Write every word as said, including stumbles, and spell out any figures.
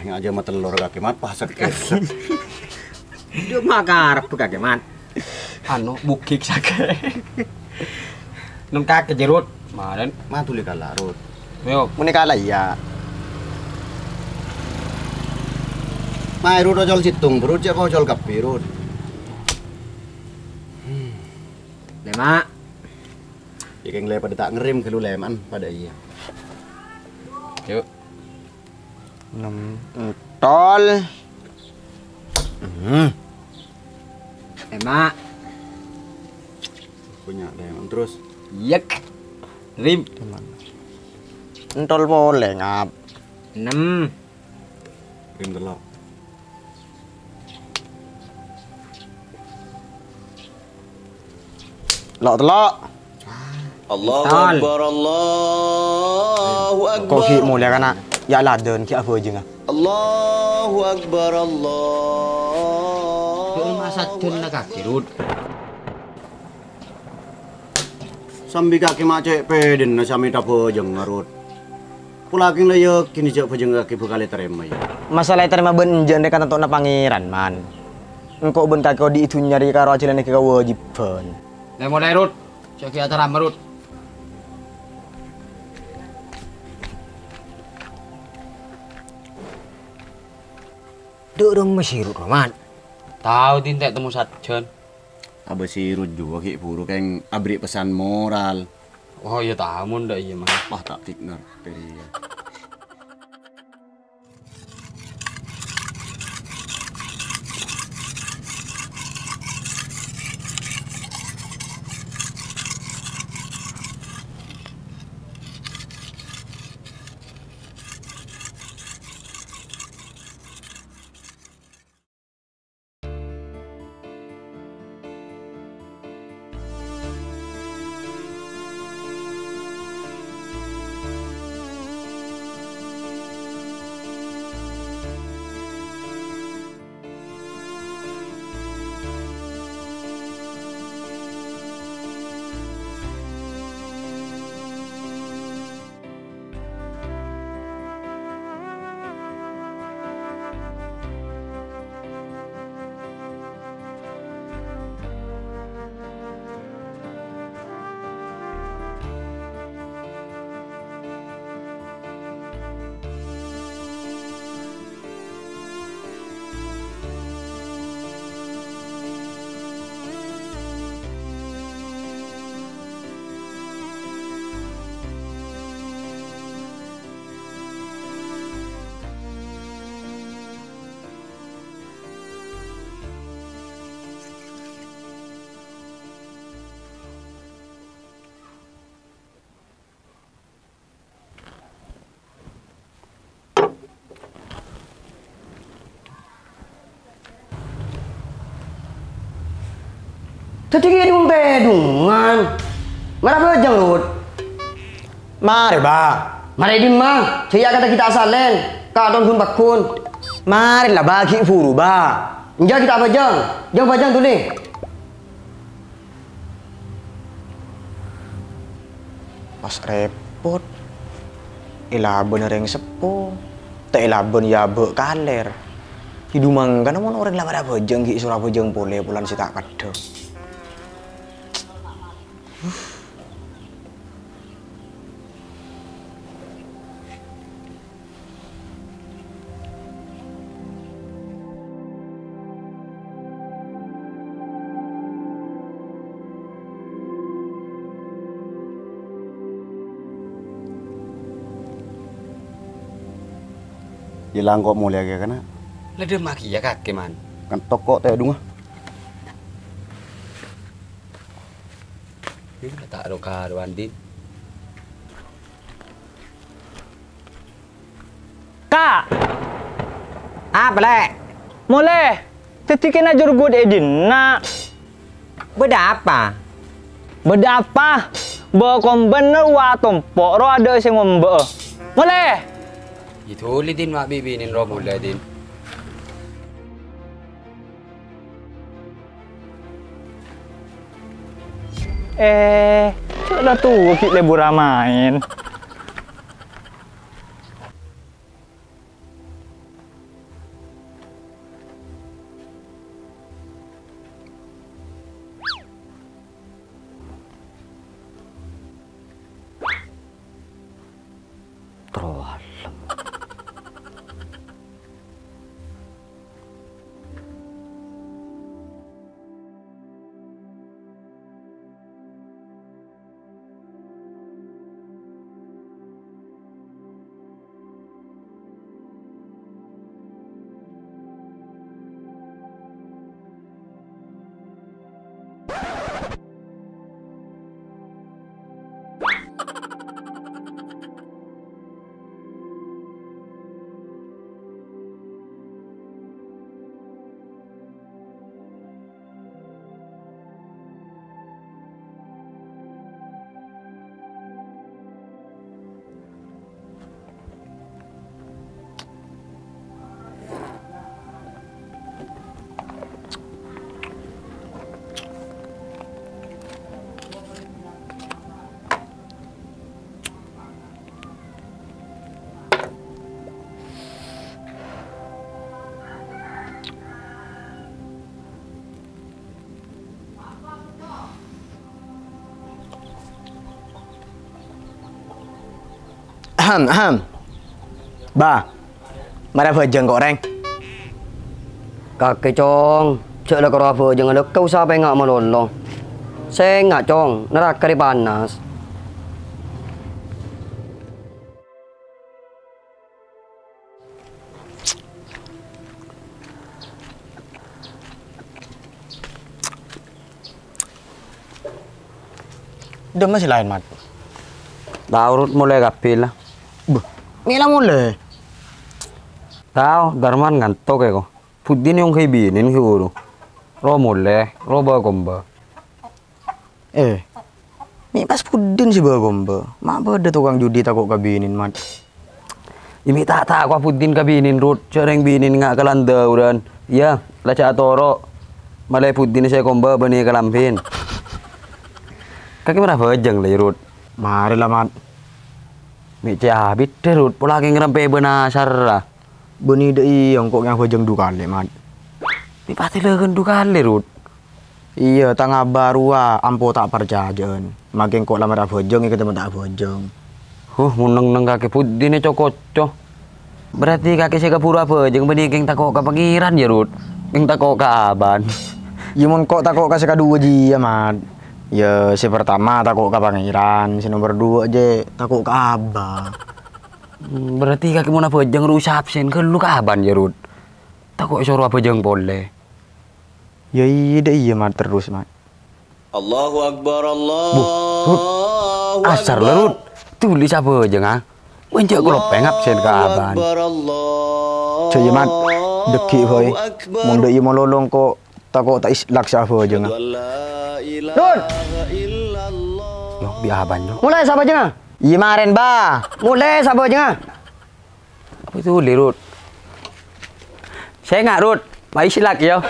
Ajâ matellor kakè, Mat, pas sakè'. Coma karep kakè, Mat. Anu, bugik sakè'. Neng kakè, Rut. Maren. Maduli kala, Rut. Yo. Muni kala, iyâ. Mae, Rut, ocol sèttong, Rut, cè' kocol kabbhi, Rut. Lèma'. Yâ, kèng lè padâ ta' ngerrèm ghâllu lèma'an padâ iyâ. Yuk. Ennem. Entol. Hmm. Lèma'. Punya lèma'an terros. Yek. Rim. Entol polè, Ngap. Ennem. Rim tello'. Lo' tello'. Allahu Akbar, Allahu Akbar. Kok ghi' molèya kana'? Yâ, ladân ghi' abhâjângnga. Allahu Akbar, Allah. Dul masadden la kakè, Rut. Sambi kakè ma' cè' pèdhina sè amèta bhâjângnga, Rut. Pola kèng la yakin jâ' bhâjângnga kakè bhâkal ètarèma, yâ. Masala ètarèma bân enjâ' rèya katantowanna Pangèran, Man. Engko' bân kakè odi' è dhunnya rèya karo ajhâlânnaghi kawâjibhân. Lè-molè, Rut. Jâ' ghi' atarèma, Rut. Dhu' rèng masè, Rut, Man. Tao, Din, ta' temmo sajân. Abâ' sè rojjhuwâ ghi' buru kèng aberri' pesan moral. Oh, iyâ, tao mon dâ' iyâ, Man. Wah, ta' tik ngartè rèya. Dhâddhi kèya dhung-tèdhungan. Mara bhâjâng, Rut. Marè, Bâ. Marè è dimma? Jâ' yâ kata kita asalèn. Katon ghun-pagghun. Marè la, Bâ, ghi' buru, Bâ. Enjâ' kita abhâjâng. Jâng bhâjâng dhuli. Pas rèpot. Èlabân orèng seppo, ta' èlabân yâ abâ' kalèr. È dimma mangkana mon orèng la mara bhâjâng ghi' soro abhâjâng polè polana sè ta' kaddhâ. Yâ langko' molèya kèya, kana'. La dâmma kèya kakè, Man. Kan toko tèdhungnga. Iyâ, ta' ro-karowan, Din. Ka'! Apa, Lè'? Molè! Dhâddhi kèna jurgut è dinna'. Bâdâ apa? Bâdâ apa? Bâ' kombânna wa tompo' ro adâ' sè ngombâ'â. Molè! Yâ dhuli, Din, ma' bi'-binèn ro molè, Din. Eh, cè' la towa ghi' lebur amaèn. Astagfirullahaladzim. Ahem, ahem. Ba, mara abhâjâng ko', rèng. Kakè, Cong. Jhâ' la karo abhâjâng, la ka'osa pènga' malolo. Sènga', Cong, naraka rè panas. Dâmma sè laèn, Mat? Tao, Rut, molè kabbhi, la. Bâh, mè' la molè? Tao, Darman ngantok, è, ko. Buddin èongghâi binèn, ghi' buru. Ro molè, ro bâ-kombâ. Eh, mè' pas buddin sè bâ-kombâ? Ma' bâdâ tokang judi tako' ka binèn, Mat. Iyâ, mè' ta' tako' buddin ka binèn, Rut. Jhâ' rèng binèn nga' kalanda uran. Iyâ, la jhâ' atoro'. Malè buddin sè kombâ bânnè kalambhina. Kakè mara abhâjâng, la, Rut. Marè, la, Mat. Mè' cè' abit, Rut. Pola kèng rampè bân asarra. Bânnè dâ' iyâ engko' kèng abhâjâng du kalè, Mat. Mè' patè lèghân du kalè, Rut. Iyâ, tang abâ rowa ampo ta' parcajâ'ân. Makè engko' la mara abhâjâng, èkatèmon ta' abhâjâng. Huh, mon neng-neng kakè buddinè co-koco. Berarti kakè sè kabhuru abhâjâng bânnè kèng tako' ka Pangèran, yâ, Rut? Kèng tako' ka abâ. Iyâ, mon ko' tako' ka sè kaduwâ jiyâ, Mat. Iyâ, sè partama tako' ka Pangèran, sè nomer duwâ' jiyâ tako' ka abâ. Hmm, berarti kakè mon abhâjâng rowa absen ghâllu ka abâ, yâ, Rut? Tako' èsoro abhâjâng polè. Yâ iyâ, dâ' iyâ, Mat, terros, Mat. Allahu Akbar, Allahu Akbar. Buh, Rut. Asar la, Rut. Dhuli sè abhâjâng, ah. Mon jhâ' kolopèng absen ka abâ. Jhâ' iyâ, Mat. Dâgghi' bhâi. Mon dâ' iyâ malolo engko' tako' ta' islak sè abhâjâng, ah. Rut! Yo, bi' abâ, yo. Molè sè abhâjâng, ah. Iyâ, marèn, Ba. Molè sè abhâjâng, ah. Apa dhuli, Rut? Sènga', Rut. Mai silak, yo.